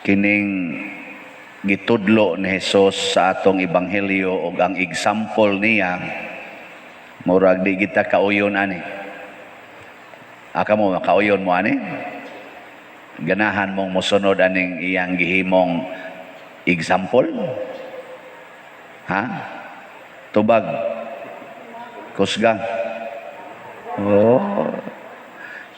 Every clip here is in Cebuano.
Kining gitudlo ni Jesus sa atong ebanghelyo ug ang example niya, murag di kita kauyon ani. Aka mo, makauyon mo ani? Ganahan mong mosunod aning iyang gihimong example? Ha? Tubag. Kusga. Oh.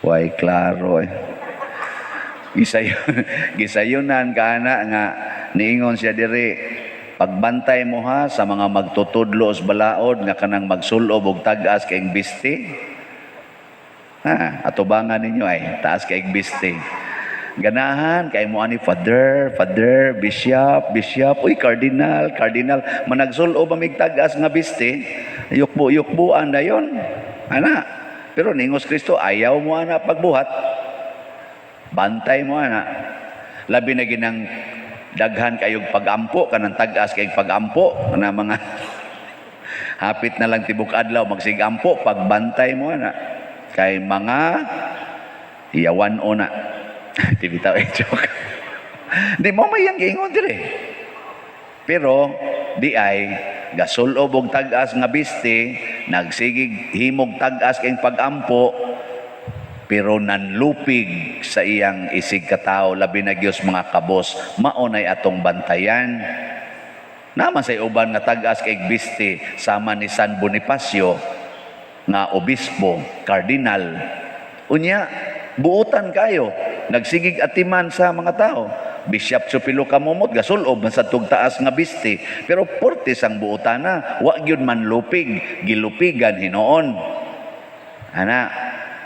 Way klaro eh. Gisayunan ka na nga niingon siya diri, "Pagbantay mo ha sa mga magtutudlo sa balaod nga kanang magsulob og tag-as kayong biste." Ha, atubangan ninyo ay taas kayong biste. Ganahan kay mo ani father, father, bishop, bishop, uy, cardinal, cardinal, managsulob amig tag-as nga biste, yukbo yukbuan dayon. Ana. Pero ningos Kristo, ayaw mo ana pagbuhat. Bantay mo ana. Labi na ginang daghan kayog pagampo, kanang tag-as kayog pagampo na mga hapit na lang tibok adlaw magsigampo, pagbantay mo ana. Kay mga yawan o na. Di bitaw eh, joke. Di mo may giingon dire. Pero di ay gasulob og tag-as nga biste, nagsigig himog tag-as kay pagampo, pero nanlupig sa iyang isig katao, labi na gyud mga kabos, mao nay atong bantayan. Naman sa uban nga tag-as kay biste sama ni San Bonifacio nga obispo, kardinal. Unya, buutan kayo, nagsigig atiman sa mga tao. Bishop Chupilo kamumot, gasulob man sa tugtaas nga biste. Pero portes ang buutana, wa gyud man lupig, gilupigan hinoon. Ana,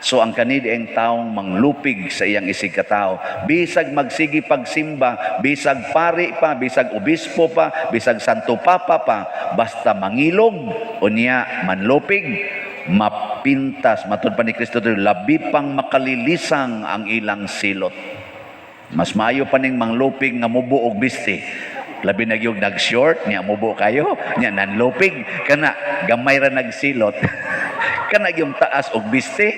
so ang kanidi ang taong manglupig sa iyang isig katao. Bisag magsigi pagsimba, bisag pari pa, bisag obispo pa, bisag Santo Papa pa, basta mangilog, unya manlupig, mapintas, matud pa ni Kristo diri, labi pang makalilisang ang ilang silot. Mas maayo pa ning manglupig nga mubo og biste. Labi na gyud nag-short, niya mubo kayo, niya nanlupig, kana gamay ra nagsilot. Kana yung taas og biste.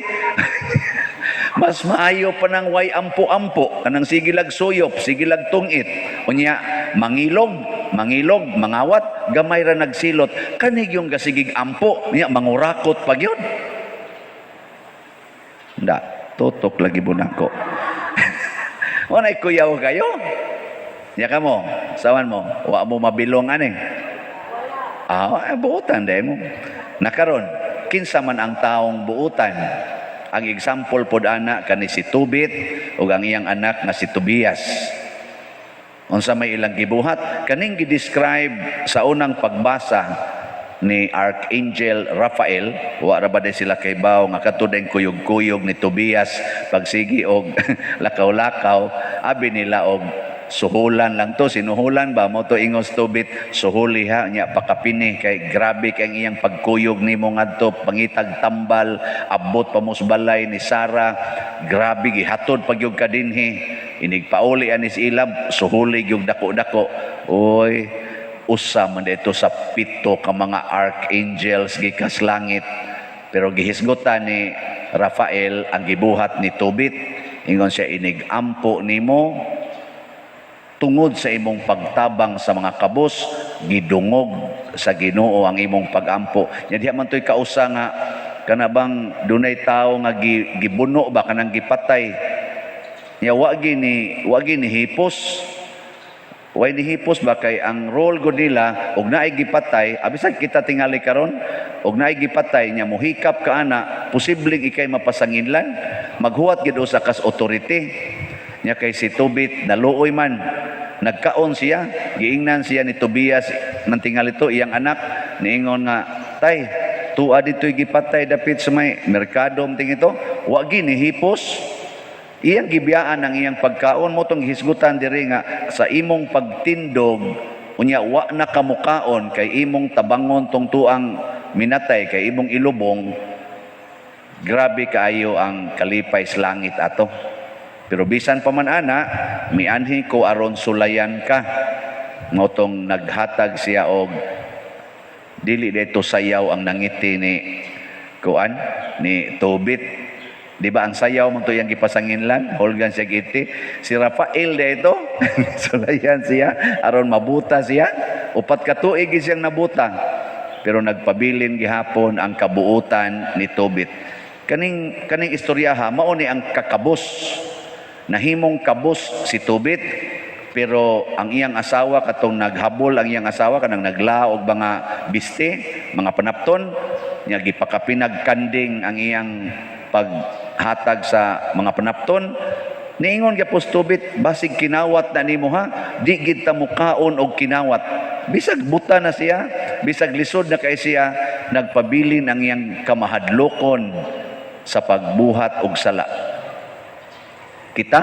Mas maayo pa nang way ampo-ampo, kanang sige lag suyop, sige lag tungit. Unya mangilog, mangilog, mangawat, gamay ra nagsilot. Kanig yung gasigig ampo, niya mangurakot pa gyud. Da, tutok lagi bunako. Wanay kuyaw kayo. Nya ka mo, sawan mo, wa mo mabilong ani. Ah, buutan dahil mo. Nakaron, kinsa man ang taong buutan? Ang example pod ana kani si Tobit ug ang iyang anak nga si Tobias. Unsa may ilang gibuhat? Kaning gi-describe sa unang pagbasa ni Archangel Raphael, wa ra ba day sila kay baw nga kato dayng kuyog-kuyog ni Tobias pagsigi og lakaw-lakaw, abi nila og suhulan lang to, sinuhulan ba mo to. Ingos Tobit, "Suhuli ha nya pakapini kay grabe kay ang iyang pagkuyog nimo ngadto pangitag tambal, abot pa mo sa balay ni Sara, grabe gihatod pag gyud ka dinhi." Inig pauli ani si ilab, suhuli gyud dako-dako. Oy, usa man dito sa pito ka mga archangels gikas langit, pero gihisgutan ni Rafael ang gibuhat ni Tobit. Ingon siya, "Inig ampo nimo tungod sa imong pagtabang sa mga kabos, gidungog sa Ginoo ang imong pagampo." Nya diha man to'y kausa nga kana bang dunay tawo nga gibuno ba, kanang gipatay nya, wa gi ni hipos, way ni hipos ba, kay ang role gud nila og naay gipatay, abisag kita tingali karon og naay gipatay nya mohikap ka ana, posibleng ikay mapasanginlan, maghuwat gid usa kas authority nya. Kay si Tobit naluoy man, nagkaon siya, giingnan siya ni Tobias man tingali to iyang anak, niingon nga, "Tay, tuwa dito'y gipatay dapit sa may merkado ting ito, wa gi ni hipos." Iyang gibiyaan ang iyang pagkaon mo tong hisgutan diri nga sa imong pagtindog, unya wa na kamukaon kay imong tabangon tong tuang minatay kay imong ilubong, grabe kaayo ang kalipay sa langit ato. Pero bisan pa man ana, mianhi ko aron sulayan ka. Ngotong naghatag siya og dili dito sayaw ang nangiti ni kuan ni Tobit. Di ba ang sayaw man to iyang gipasanginlan, hulgan siya iti. Si Rafael dito, sulayan siya, aron mabuta siya. 4 ka tuig siyang nabuta. Pero nagpabilin gihapon ang kabuutan ni Tobit. Kaning istoryaha, mao ni ang kakabos. Nahimong kabos si Tobit, pero ang iyang asawa, katong naghabol ang iyang asawa, kanang naglaog mga biste, mga panapton niya, gipakapinag kanding ang iyang paghatag sa mga panapton. Niingon gyapon si Tobit, "Basig kinawat na nimo ha, di gid ta mukaon og kinawat." Bisag buta na siya, bisag lisod na kay siya, nagpabilin ang iyang kamahadlokon sa pagbuhat og sala. Kita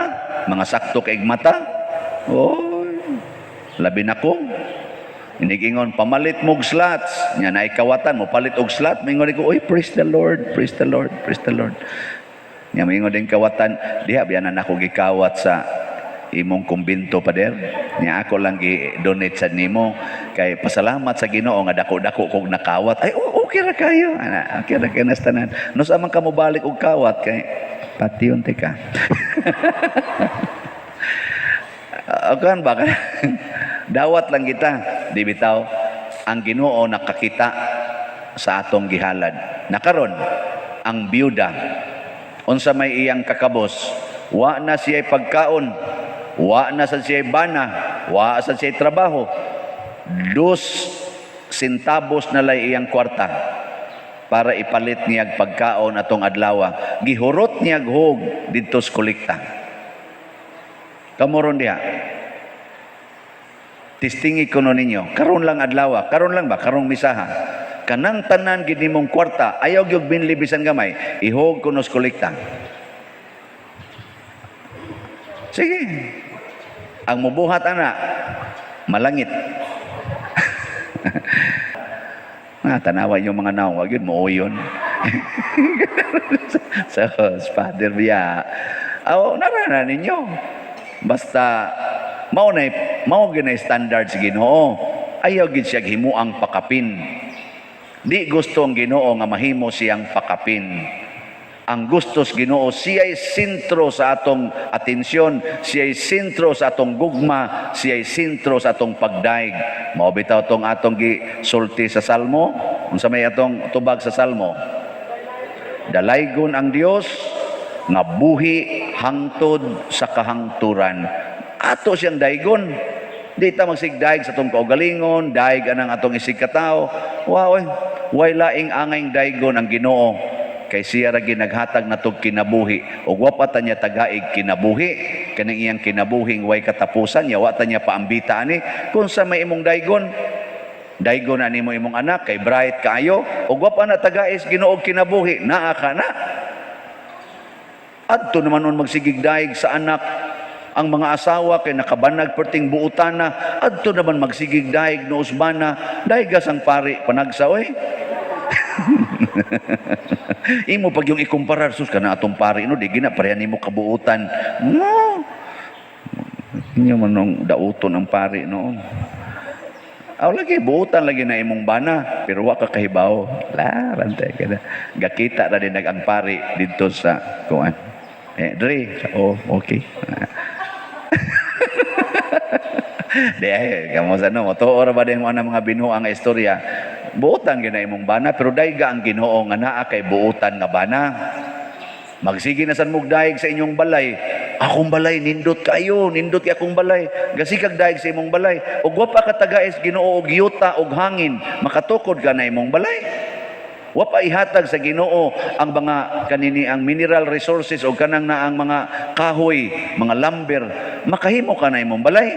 mga sakto kay mata. Oy, labi na ko. Inigingon, "Pamalit mo og slots." Nya naay kawatan, mo palit og slot. Mingon ko, "Oy, praise the Lord, praise the Lord, praise the Lord." Nya mingon din kawatan, "Diha biyanan ako gikawat sa imong kumbinto, pader. Nya ako lang gi-donate sa nimo kay pasalamat sa Ginoo nga dako-dako kog nakawat." Ay, oh, okay ra kayo. Ana, okay ra kayo nas tanan. No sa man ka mobalik og kawat kay patyon ka. Kan ba? Dawat lang kita. Di bitaw, ang Ginoo nakakita sa atong gihalad. Nakaron, ang byuda, unsa may iyang kakabos, wa na siya pagkaon, wa na sa siya bana, wa sa siya trabaho, 2 sentabos na lay iyang kwarta para ipalit niyag pagkaon atong adlaw. Gihurot niyag hog didto sa kolekta. Kamoron diha. Testingi kuno ninyo. Karon lang adlaw, karon lang ba? Karong misaha. Kanang tanan gid nimong kwarta, ayaw gyud binli bisan gamay, ihog kuno sa kolekta. Sige. Ang mubuhat ana, malangit. Ah, tanawa yung mga naong, wag yun, muuyon. So, Father biya. Aw, narana ninyo. Basta, mao gyud na standard sa Ginoo. Ayaw gid siya himuang pakapin. Di gusto ang Ginoo nga mahimo siyang pakapin. Ang gusto sa Ginoo, siya'y sentro sa atong atensyon, siya'y sentro sa atong gugma, siya'y sentro sa atong pagdaig. Mao bitaw tong atong gisulti sa Salmo. Unsa may atong tubag sa Salmo? Dalaygon ang Dios nga buhi hangtod sa kahangturan. Ato siyang daygon. Di ta magsigdaig sa atong kaugalingon, daig anang atong isig katawo. Wow, eh. Way laing angayng daygon ang Ginoo kay siya ra ginaghatag natog kinabuhi ug wa pa ta niya tagaig kinabuhi, kaning iyang kinabuhing way katapusan niya wa ta niya paambita ani. Kung sa may imong daygon, daygon na nimo imong anak kay bright kaayo ug wa pa na tagais Ginoo og kinabuhi, naa ka na. Adto naman nun magsigig daig sa anak ang mga asawa kay nakabanag perting buutana. Adto naman magsigig daig no usbana, daigas ang pari panagsa, oy. Imo pag yung ikumparar, sus, kana atong pari no, di gina pareha nimo kabuutan. No. Inyo man nung dauton ang pari noon. Aw lagi buutan lagi na imong bana, pero wa ka kahibaw. La, rantay ka na. Gakita ra din ang pari didto sa kuan. Eh, dre, oh, okay. Di ay, kamo sa no, tuo ra ba din mo ang mga binuang nga istorya. Buutan gina imong bana, pero dayga ang Ginoo nga naa kay buutan nga bana. Magsige na san mugdaig sa inyong balay. "Akong balay nindot kayo, nindot kay akong balay." Gasikag daig sa imong balay. Ug wa pa ka tagais Ginoo og yuta og hangin, makatukod ka na imong balay. Wa pa ihatag sa Ginoo ang mga kanini ang mineral resources o kanang na ang mga kahoy, mga lumber, makahimo ka na imong balay.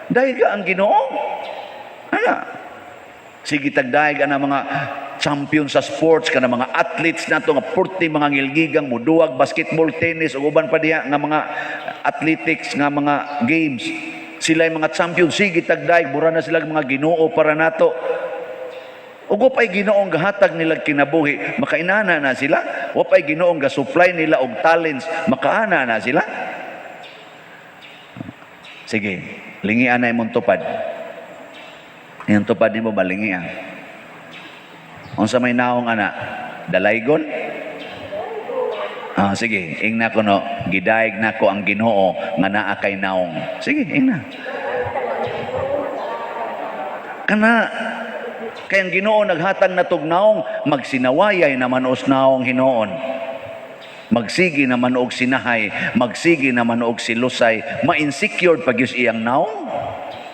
Dahil ka ang Ginoo. Ana. Sige tagdaig ana mga champion sa sports, kana mga athletes nato nga purti mga ngilgigang muduwag basketball, tennis ug uban pa diha nga mga athletics nga mga games. Sila yung mga champion, sige tagdaig, bura na sila mga Ginoo para nato. Ug wa pa'y Ginoong gahatag nila kinabuhi, makainana na sila. Wa pa'y Ginoong ga-supply nila og talents, makaana na sila. Sige, lingian na imong tupad. Iyang tupad nimo ba lingian? Unsa may naong ana? Dalaygon? Ah, sige, ingna ko no, gidayeg nako ang Ginoo nga naa kay naong. Sige, ingna. Kana kay ang Ginoo naghatag natog naong, magsinawayay naman os naong hinoon. Magsige naman og sinahay, magsige naman og silusay, ma-insecure pag yus iyang naong.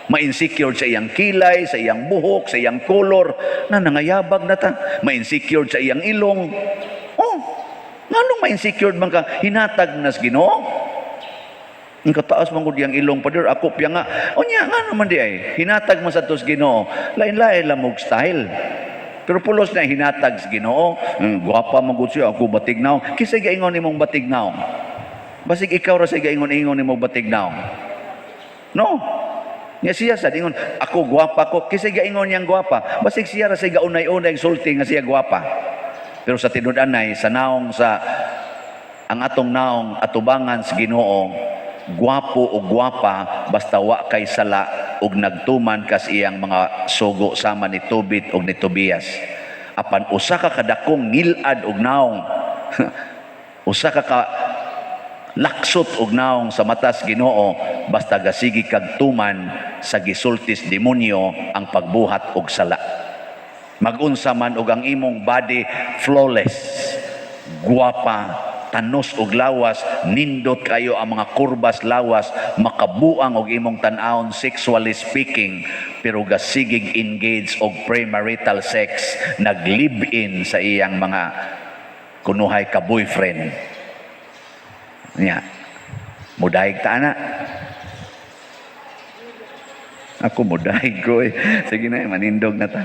Ma-insecure sa iyang kilay, sa iyang buhok, sa iyang kolor, na nangayabag na ta. Ma-insecure sa iyang ilong. Oh, nganong ma-insecure man ka? Hinatag nas Ginoo. Ang kataas man gud iyang ilong, pader, ako piya nga. Unya nga naman di ay hinatag man sa tos Ginoo. Lain-lain lang og style. Pero pulos na hinatag sa Ginoo. Gwapa man gud siya, ako batig naong. Kinsa gaingon nimong batig naong? Basig ikaw ra sa gaingon-ingon nimong batig naong. No. Nya siya sa ingon, "Ako gwapa ko." Kinsa gaingon niyang gwapa? Basig siya ra sa gaunay-unay sulti nga siya gwapa. Pero sa tinud-anay sa naong sa ang atong naong atubangan sa Ginoo, gwapo o gwapa basta wa kay sala ug nagtuman kas iyang mga sugo sama ni Tobit ug ni Tobias. Apan usa ka kadakong ngilad og naong, usa ka ka laksot og naong sa matas Ginoo basta gasigi kag tuman sa gisultis demonyo, ang pagbuhat og sala. Magunsa man og ang imong body flawless, guwapa, tanos og lawas, nindot kayo ang mga kurbas lawas, makabuang og imong tan-awon sexually speaking, pero gasigig engage og premarital sex, nag-live-in sa iyang mga kunuhay ka boyfriend. Nya, mudayeg ta ana. Ako mudayeg ko eh. Sige na, manindog na ta.